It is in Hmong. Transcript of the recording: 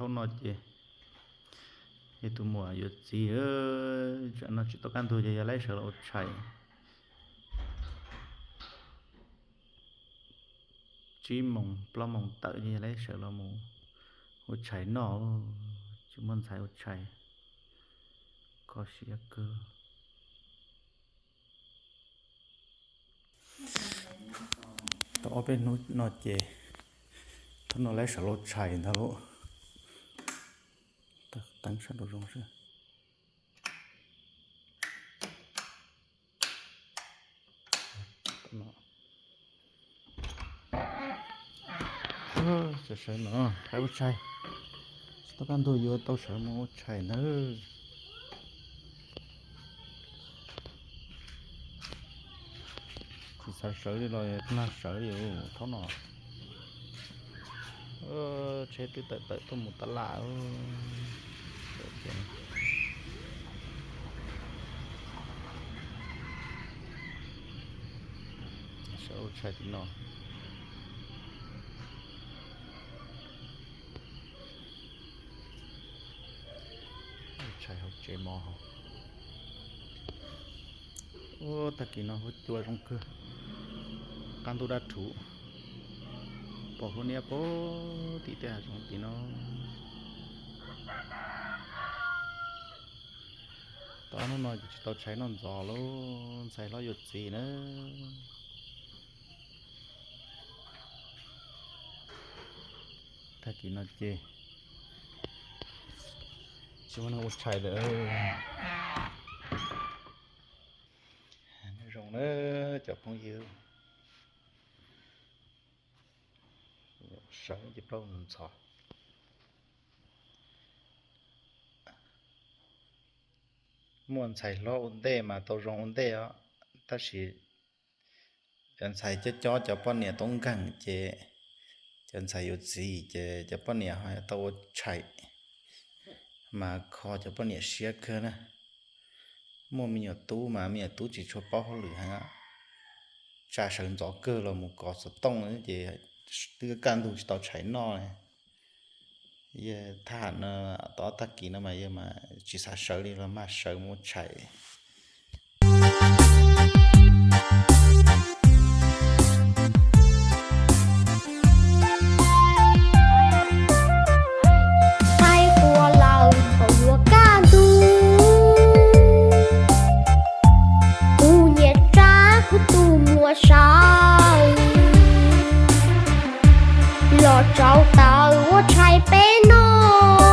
Hnub no ces yog tus muam yuav txiv, tsam no tsis tau kaj ntug ces yog laib sawv los ua tshais. Tsib moos plaub moos tawm ces yog laib sawv los mus ua tshais noj, tsis muaj ntxhais ua tshais, kho siab kawg. Tau ob peb hnub no ces thaum no laib sawv los ua tshais ntag lauj. Teeb sab nraum zoov xwb. Sawv no, laib ua tshais, tsis tau kaj ntug yuav tau sawv mus ua tshais ntag. Tsis xav sawv li los nag sawv li thaum no. Tsheb twb tawm tawm tuaj mus tab laj. Sawv ua tshais tim no. Tshais hauv tsev mov hauv. Ua tag kis no huab cua zoo kawg, qab ntuj dab rhuv, pom huab niab pem tim tej hav zoov tim no. Tau ob hnub no ces tsis tau tshais noj ntxov lauj, ntxhais hlob yuav txiv na. Tag kis no ces tsis muaj neeg ua tshais lawm. Nyob zoo na cov phooj ywg, sawv ces plaub ntxhov. Muaj ntxhais hlob ua ntej mas tau zoo ua ntej os, tab sis cov ntxhais cob cob cov poj niam toob nkeeg ces cov ntxhais yuav txiv ces cov poj niam ho tau ua tshais mas kho cov poj niam siab kawg na. Muaj me nyuam tub mas me nyuam tub tsis tshua paub hauj lwm heev, tsa sawv ntxov kawg los mus kov xov tooj ces twb kaj ntug tsis tau tshais noj. Yog thaj no, tau ob tag kis no mas yog mas tsis xav sawv li los mag sawv mus ua tshais. Thaij qhua lawm thaum yuav kaj ntug, kuv nyiam rab kuv tus muam saw los tsau taws ua tshais peb noj.